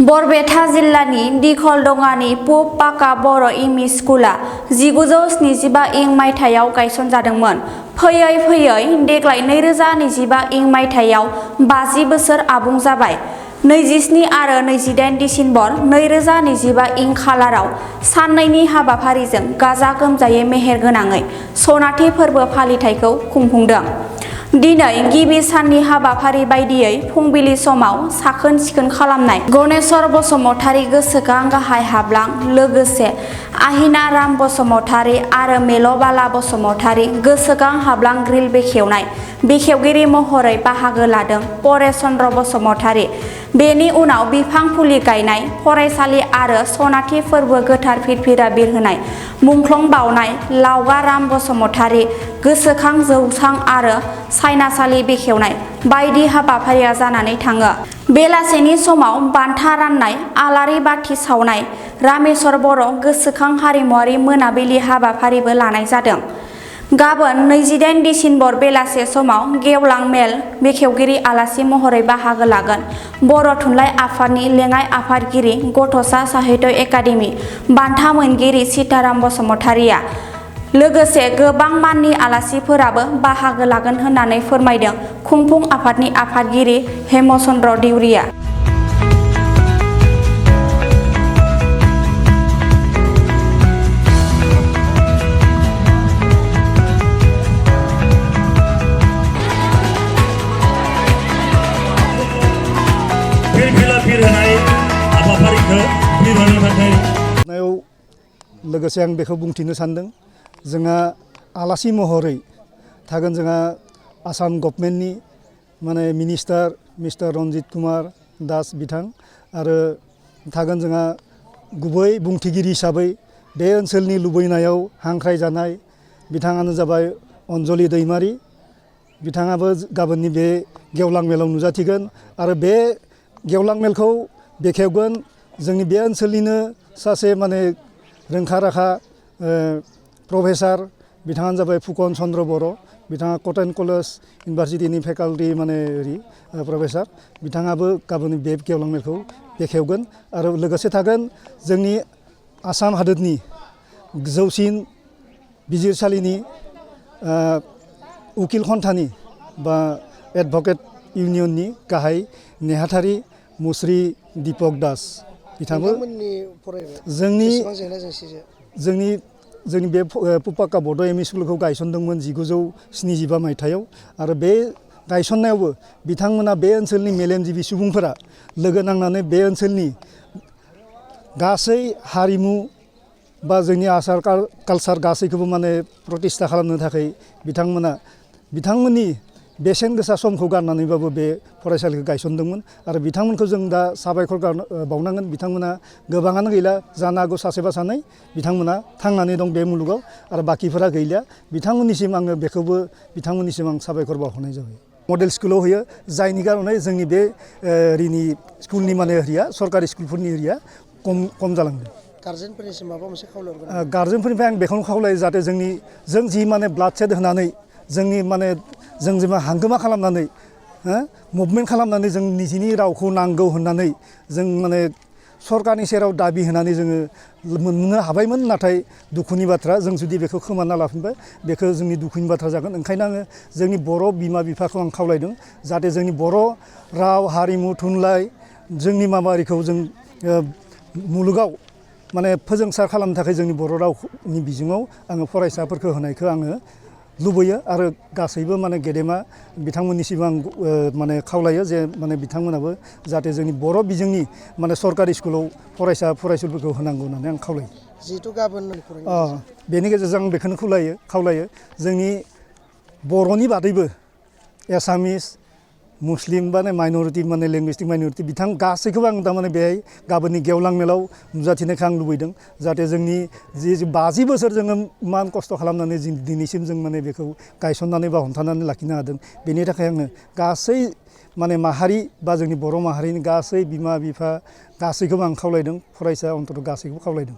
बरपेटा जिल्लानि दिखलदंगानि पुब पाका बर' एमइ स्कुला 1975 इं मायथाइयाव गायसनजादोंमोन। फैयै फैयै देग्लाय 2025 इं मायथाइयाव 50 बोसोर आबुं जाबाय। 27 आरो 28 दिसेम्बर 2025 इं खालाराव साननैनि हाबाफारिजों गाजा गोमजायै मेहेरगोनाङै सनाथि फोरबो फालिथायखौ खुंफुंदों। दिनै गिबि साननि हाबाफारि बायदियै फुंबिलि समाव साखोन सिखोन खालामनाय गनेश्वर बसुमतारी गोसोखां गाहाय हाब्लां लोगोसे আহিना राम बसुमतारी आरो मेल'बाला बसुमतारी गोसोखां हाब्लां ग्रिल बेखेवनाय बेखेवगिरि महरै बाहागो लादों परेश चन्द्र बसुमतारी। बेनि उनाव बिफां फुलि गायनाय, फरायसालि आरो सनाथि फोरबो गोथार फिरफिरा बिरहोनाय, मुंख्लं बाउनाय, लावगा राम बसुमतारी गोसोखां जौसां आरो सायनासालि बेखेवनाय बायदि हाबाफारिया जानानै थाङो। बेलासेनि समाव बान्था राननाय, आलारि बाथि सावनाय, रामेश्वर बर' गोसोखां हारिमुआरि मोनाबिलि हाबाफारिबो लानाय जादों। गाबोन 28 दिसेम्बर बेलासे समाव गेवलां मेल बेखेवगिरि आलासि महरै बाहागो लागोन बर' थुनलाइ आफादनि लेङाइ आफादगिरि गथ'सा साहित्य एकाडेमि बान्था मोनगिरि सीताराम बसुमतारीया। लोगोसे गोबां माननि आलासिफोराबो बाहागो लागोन होननानै फोरमायदों खुंफुं आफादनि आफादगिरि हेमचन्द्र देउरिया। लोगोसे आं बेखौ बुंथिनो सानदों जोंहा आलासि महरै थागोन जोंहा आसाम गभर्नमेन्टनि माने मिनिस्टार मिस्टार रन्जित कुमार दास बिथां आरो थागोन जोंहा गुबै बुंथिगिरि हिसाबै बे ओनसोलनि लुबैनायाव हांख्राय जानाय बिथाङानो जाबाय अन्जलि दैमारि। बिथाङाबो गाबोननि बे गेवलां मेलाव नुजाथिगोन आरो बे गेवलां मेलखौ बेखेवगोन जोंनि बे ओनसोलनिनो सासे माने रोंखा राखा प्रफेसार बिथाङानो जाबाय फुकन चन्द्र बर'। बिथाङा कटन कलेज इउनिभारसिटिनि फेकाल्टि माने प्रफेसार। बिथाङाबो गाबोन बे गेवलां मेलखौ बेखेवगोन आरो लोगोसे थागोन जोंनि आसाम हादोरनि जौसिन बिजिरसालिनि उकिल खन्थानि बा एडभकेट इउनियननि गाहाय नेहाथारि मुस्रि दीपक दास बिथाङाबो जोंनि बे पुब पाका बर' एमइ स्कुलखौ गायसनदोंमोन 1975 मायथाइयाव आरो बे गायसननायावबो बिथांमोना बे ओनसोलनि मेलेमजिबि सुबुंफोरा लोगो नांनानै बे ओनसोलनि गासै हारिमु बा जोंनि आसार कालसार गासैखौबो माने प्रतिष्ठा खालामनो थाखाय बिथांमोननि बेसेन गोसा समखौ गारनानैबाबो बे फरायसालिखौ गायसनदोंमोन आरो बिथांमोनखौ जों दा साबायखर बावनांगोन। बिथांमोना गोबाङानो गैला, जानो हागौ सासेबा सानै बिथांमोना थांनानै दं बे मुलुगाव आरो बाखिफोरा गैलिया। बिथांमोननिसिम आङो बेखौबो बिथांमोननिसिम आं साबायखर बावहरनाय जाबाय। मडेल स्कुलाव होयो जायनि खारनै जोंनि बे रिनि स्कुलनि माने एरिया सरकारि स्कुलफोरनि एरिया खम जालांदों। गार्जेनफोरनिसिम माबा मोनसे खावलायहरगोन? गार्जेनफोरनिफ्राय आं बेखौनो खावलायो जाहाथे जों जि माने ब्लाड सेड होनानै जोंनि माने जों जेनेबा हांगोमा खालामनानै मुभमेन्ट खालामनानै जों निजिनि रावखौ नांगौ होननानै जों माने सरकारनि सेराव दाबि होनानै जोङो मोननो हाबायमोन। नाथाय दुखुनि बाथ्रा जों जुदि बेखौ खोमाना लाफिनबाय बेखौ जोंनि दुखुनि बाथ्रा जागोन। ओंखायनो आङो जोंनि बर' बिमा बिफाखौ आं खावलायदों जाहाथे जोंनि बर' राव हारिमु थुनलाइ जोंनि माबारिखौ जों मुलुगाव माने फोजोंसार खालामनो थाखाय जोंनि बर' रावनि बिजोङाव आङो फरायसाफोरखौ होनायखौ आङो लुबैयो आरो गासैबो माने गेदेमा बिथांमोननिसिम आं माने खावलायो जे माने बिथांमोनाबो जाहाथे जोंनि बर' बिजोंनि माने सरकारि स्कुलाव फरायसुलिफोरखौ होनांगौ होननानै आं खावलायो। जिहेथु गाबोन बेनि गेजेरजों आं बेखौनो खावलायो जोंनि बर'नि बादैबो एसामिस मुस्लिम बा माइन'रिटि माने लेंगुइस्टिक माइन'रिटि बिथां गासैखौबो आं थारमाने बेहाय गाबोननि गेवलां मेलाव नुजाथिनायखौ आं लुबैदों जाहाथे जोंनि जि 50 बोसोर जोङो इमान खस्थ' खालामनानै दिनैसिम जों माने बेखौ गायसननानै बा हमथानानै लाखिनो हादों। बेनि थाखाय आङो गासै माने माहारि बा जोंनि बर' माहारिनि गासै बिमा बिफा गासैखौबो आं खावलायदों, फरायसा अन्थ'थ' गासैखौबो खावलायदों।